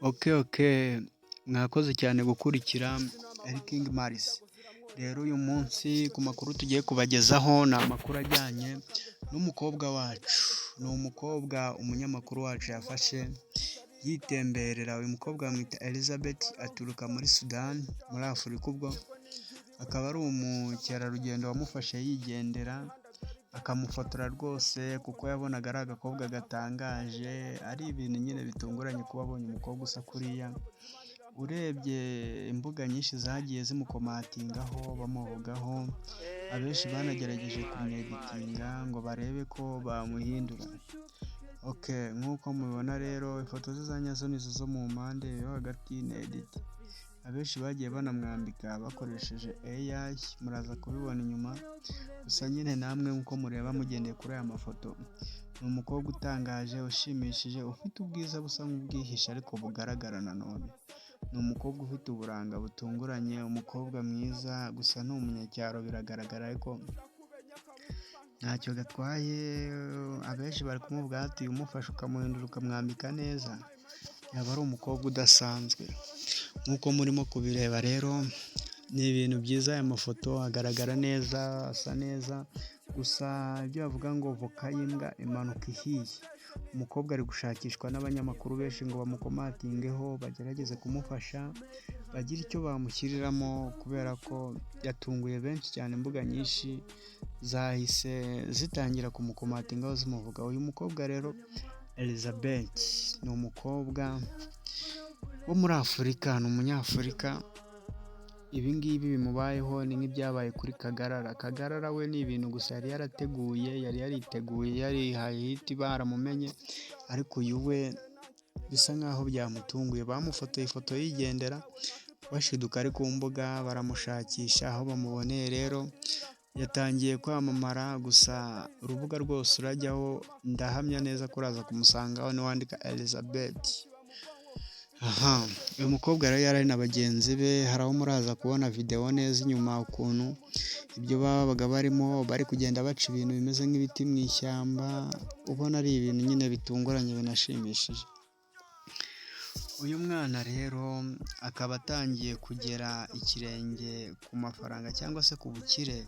Okay, mwakoze cyane gukurikira King Maris. Rero uyu munsi ku makuru tugiye kubagezaho ni amakuru ajyanye n'umukobwa wacu. Ni umukobwa umunyamakuru wacu yafashe yitemberera. Uyu mukobwa bamwita Elizabeth, aturuka muri Sudani, muri Afurika ubwo, akaba ari umukerarugendo wamufashe yigendera, akamufotora rwose kuko yabonaga ari agakobwa gatangaje, ari ibintu nyine bitunguranye kuba abonye umukobwa usa kuriya. Urebye imbuga nyinshi zagiye zimucommentingaho, bamuvugaho, abenshi banagerageje kumweditinga ngo barebe ko bamuhindura. Okay, nk'uko mubibona rero, ifoto ze za nyazo ni izo zo mu mpande, iyo hagati ni edit. Abenshi bagiye banamwambika bakoresheje AI, muraza kubibona inyuma. Gusa nyine namwe nk'uko mureba mugendeye kuri aya mafoto, ni umukobwa utangaje, ushimishije, ufite ubwiza busa nk'ubwihishe ariko bugaragara nanone. Ni umukobwa ufite uburanga butunguranye, umukobwa mwiza, gusa ni umunyacyaro biragaragara, ariko ntacyo gatwaye. Abenshi bari kumuvuga ati: "Umufashe ukamuhindura, ukamwambika neza, yaba ari umukobwa udasanzwe." Nk'uko murimo kubireba rero, ni ibintu byiza, aya mafoto agaragara neza, asa neza. Gusa ibyo bavuga ngo voka y'imbwa imanuka ihiye. Umukobwa ari gushakishwa n'abanyamakuru benshi ngo bamucommentingeho, bagerageze kumufasha, bagire icyo bamushyiriramo, kubera ko yatunguye benshi cyane. Imbuga nyinshi zahise zitangira kumucommentingaho, zimuvuga. Uyu mukobwa rero Elizabeth ni umukobwa wo muri Afurika, ni Umunyafurika. Ibi ngibi bimubayeho ni nk'ibyabaye kuri Kagarara. Kagarara we ni ibintu gusa yari yarateguye, yari yariteguye, yarihaye hit, baramumenye, ariko uyu we bisa nkaho byamutunguye. Bamufotoye ifoto yigendera, bashiduka ari ku mbuga baramushakisha, aho bamuboneye rero yatangiye kwamamara. Gusa urubuga rwose urajyaho, ndahamya neza ko uraza kumusangaho niwandika Elizabeth. Aha uyu mukobwa rero yari ari na bagenzi be, hari aho muraza kubona videwo neza inyuma ukuntu ibyo babaga barimo, bari kugenda baca ibintu bimeze nk'ibiti mu ishyamba, ubona ari ibintu nyine bitunguranye binashimishije. Uyu mwana rero akaba atangiye kugera ikirenge ku mafaranga cyangwa se ku bukire,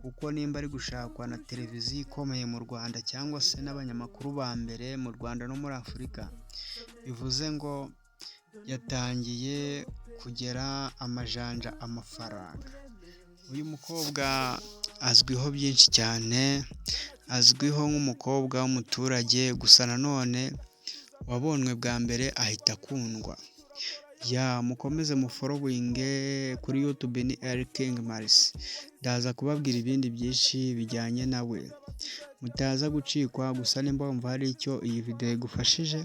kuko nimba ari gushakwa na televiziyo ikomeye mu Rwanda cyangwa se n'abanyamakuru ba mbere mu Rwanda no muri Afurika, bivuze ngo yatangiye kugera amajanja amafaranga. Uyu mukobwa azwiho byinshi cyane, azwiho nk'umukobwa w'umuturage, gusa nanone wabonwe bwa mbere ahita akundwa. Ya, mukomeze mufollowinge kuri YouTube, ni King Maris. Ndaza kubabwira ibindi byinshi bijyanye nawe, mutaza gucikwa. Gusa nimba wumva hari icyo iyi videwo igufashije,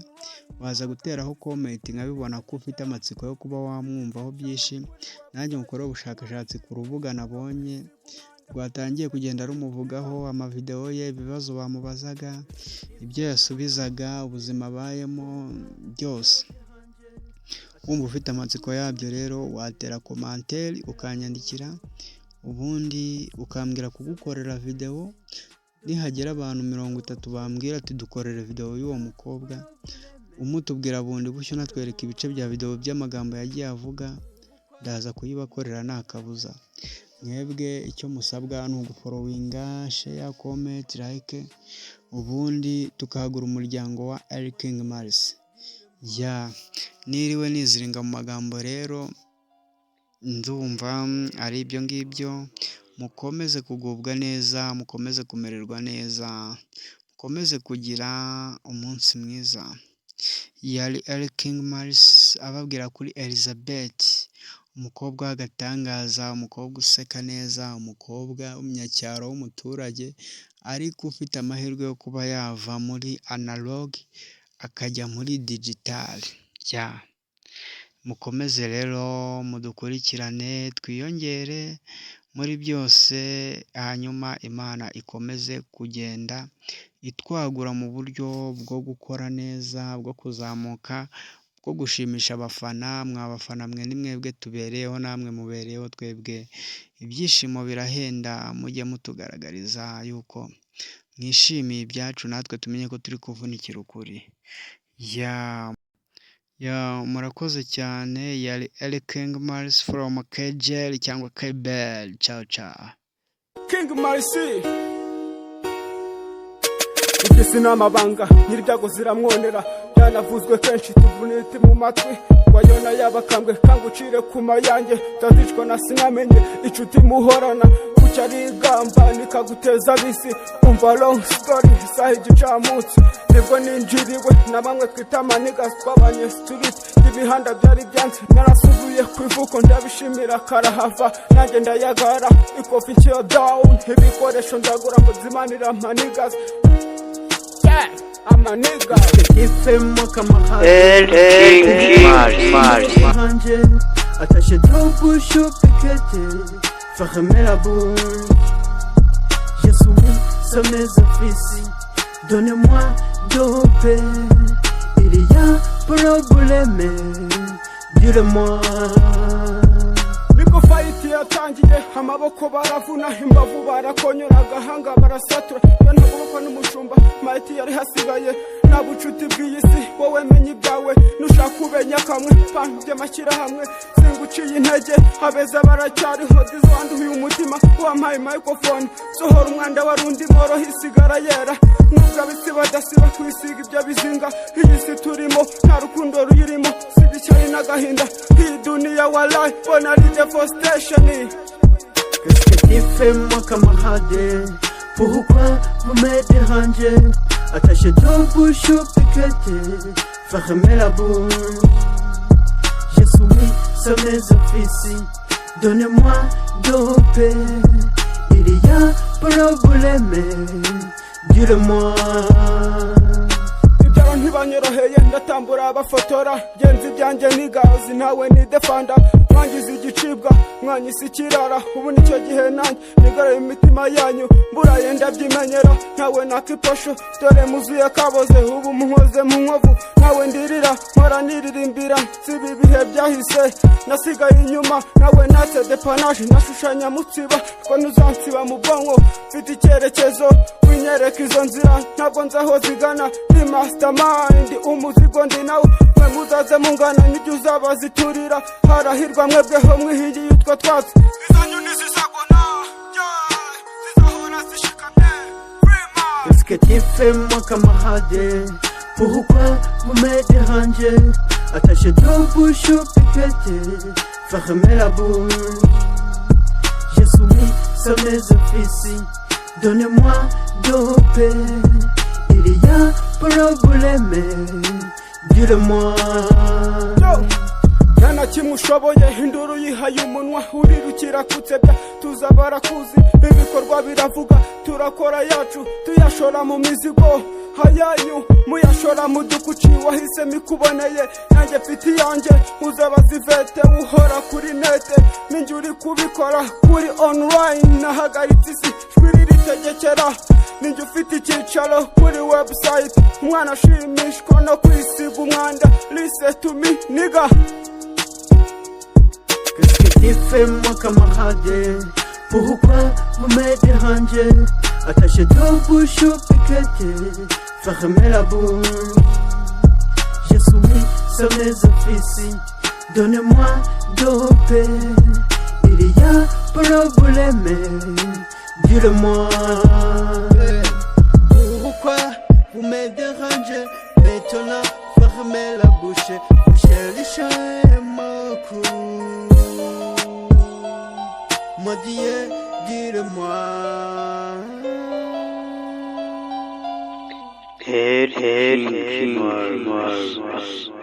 waza guteraho comment nkabibona ko ufite amatsiko yo kuba wamwumvaho byinshi, nanjye mukore ubushakashatsi ku rubuga nabonye rwatangiye kugenda rumuvugaho, amavidewo ye, ibibazo bamubazaga, ibyo yasubizaga, ubuzima abayemo byose. Wumva ufite amatsiko yabyo rero, watera commentaire ukanyandikira, ubundi ukambwira kugukorera videwo. Nihagera abantu 30 bambwira ati: "Dukorere videwo y'uwo mukobwa," umutubwira bundi bushya, unatwereka ibice bya videwo by'amagambo yagiye avuga, ndaza kuyibakorera nta kabuza. Mwebwe icyo musabwa ni ugufollowinga, share, comment, like, ubundi tukagura umuryango wa King Maris. Ya, niriwe niziringa mu magambo rero, ndumva ari ibyo ngibyo. Mukomeze kugubwa neza, mukomeze kumererwa neza, mukomeze kugira umunsi mwiza. Yari King Maris ababwira kuri Elizabeth, umukobwa w'agatangaza, umukobwa useka neza, umukobwa w'umunyacyaro w'umuturage, ariko ufite amahirwe yo kuba yava muri analogue akajya muri digital. Ya, mukomeze rero mudukurikirane, twiyongere muri byose, hanyuma Imana ikomeze kugenda itwagura mu buryo bwo gukora neza, bwo kuzamuka, bwo gushimisha abafana. Mwa bafana mwe, ni mwebwe tubereyeho, namwe mubereyeho twebwe. Ibyishimo birahenda, mujye mutugaragariza yuko mwishimiye ibyacu, natwe tumenye ko turi kuvunikira ukuri. Ya. Ya, murakoze cyane. Yari Eric King Mars from KGL cyangwa KBL. Ciao ciao. King Marcy. Iby'isi ni amabanga, nyir'ibyago ziramwonera. Byanavuzwe kenshi, tuvunite mu matwi wayona yabakambwe. Kangucire ku mayange, utazicwa na sinamenye. Inshuti muhorana kuki ari igamba nikaguteza bisi? Umva, long story, isaha igicamunsi nibwo ninjiriwe na bamwe twita ama niggas twabanye street. Ibihanda byari byanze, narasuzuye ku ivuko, ndabishimira karahava. Nanjye ndayagara ikofi nshyira down, ibikoresho ndagura ngo zimanira ama niggas, yeah, ama niggas. Fais-moi camarade. El King Mars. Dérangé, attaché deux bouches au piqueté, fermez la bouche. J'ai soumis à mes offices, donnez-moi de paix. Il y a problème, dis-le-moi. Nibwo fight yatangiye, amaboko baravuna, imbavu barakonyora, agahanga barasatura. Iyo ntagobokwa n'umushumba mayiti yari hasigaye. Nta bucuti bw'iyi si, wowe menya ibyawe, nushaka ubenya kamwe pange amashyirahamwe. Singuciye intege, abeza baracyariho. Dizo wanduhuye umutima, wampaye microphone sohora umwanda wari undi moroho isigara yera. Nubwo abisi badasiba kwisiga ibyo bizinga, iyi si turimo nta rukundo ruyirimo, sibye ishyari n'agahinda. Iyi duniya walayi bona ari devastation. Qu'est-ce que tu fais, moi camarade? Pourquoi vous me dérangez? Attachez deux bouches au piqueté, fermez la bouche. J'ai soumis à mes offices, donnez-moi de paix. Il y a problème, dis-le-moi. Ibyaro ntibanyoroheye, ndatambura bafotora genza ibyanjye nigazi ntawe nidefanda. Mwangiza igicibwa, mwanyise ikirara, ubu nicyo gihe nanjye nigarura imitima yanyu. Mburaye ndabyimenyera, ntawe nakiposho, dore muzuye kaboze, ubu muhoze mu nkovu. Ntawe ndirira, mpora niririmbira, siba ibihe byahise nasigaye inyuma. Nawe natse dépannage, nashushanya mutsiba ko ntuzansiba mu bwonko. Mfite icyerekezo, winyereka izo nzira, ntabwo nzi aho zigana. Ndi mastermind, umuzigo ndi nawo, mwe muzaze mungana n'ibyo uzabaziturira. Harahirwa mwebweho mwihingiye utwo twatsi, izanyu ntizizagona, zizahora zishikamye. Qu'est-ce que tu fais, moi camarade? Pourquoi vous me dérangez? Attachez deux bouches au piqueté, fermez la bouche. J'ai soumis à mes offices, donnez-moi de paix. Il y a problème, dis-le-moi. Nta na kimwe ushoboye, induru yihaye umunwa, urirukira kutsebya. Tuza barakuzi, ibikorwa biravuga. Turakora yacu tuyashora mu mizigo, hayanyu muyashora mu dukuci. Wahisemo ikuboneye, nanjye mfite iyanjye. Uzabaza ivete uhora kuri net, ninjye uri kubikora kuri online. Nahagaritse isi, jwi riritegekera, ninjye ufite icyicaro kuri website. Umwana ashimishwa no kwisiga umwanda, listen to me nigga. Qu'est-ce que tu fais, moi camarade? Pourquoi vous me dérangez? Attachez deux bouches au piqueté, fermez la bouche. J'ai soumis à mes offices, donnez-moi de paix. Il y a problème, dis-le-moi. Pourquoi vous me dérangez? Maintenant, fermez la bouche, bouchez les chiens mon cou. Moi, dis-le-moi. El King Mars.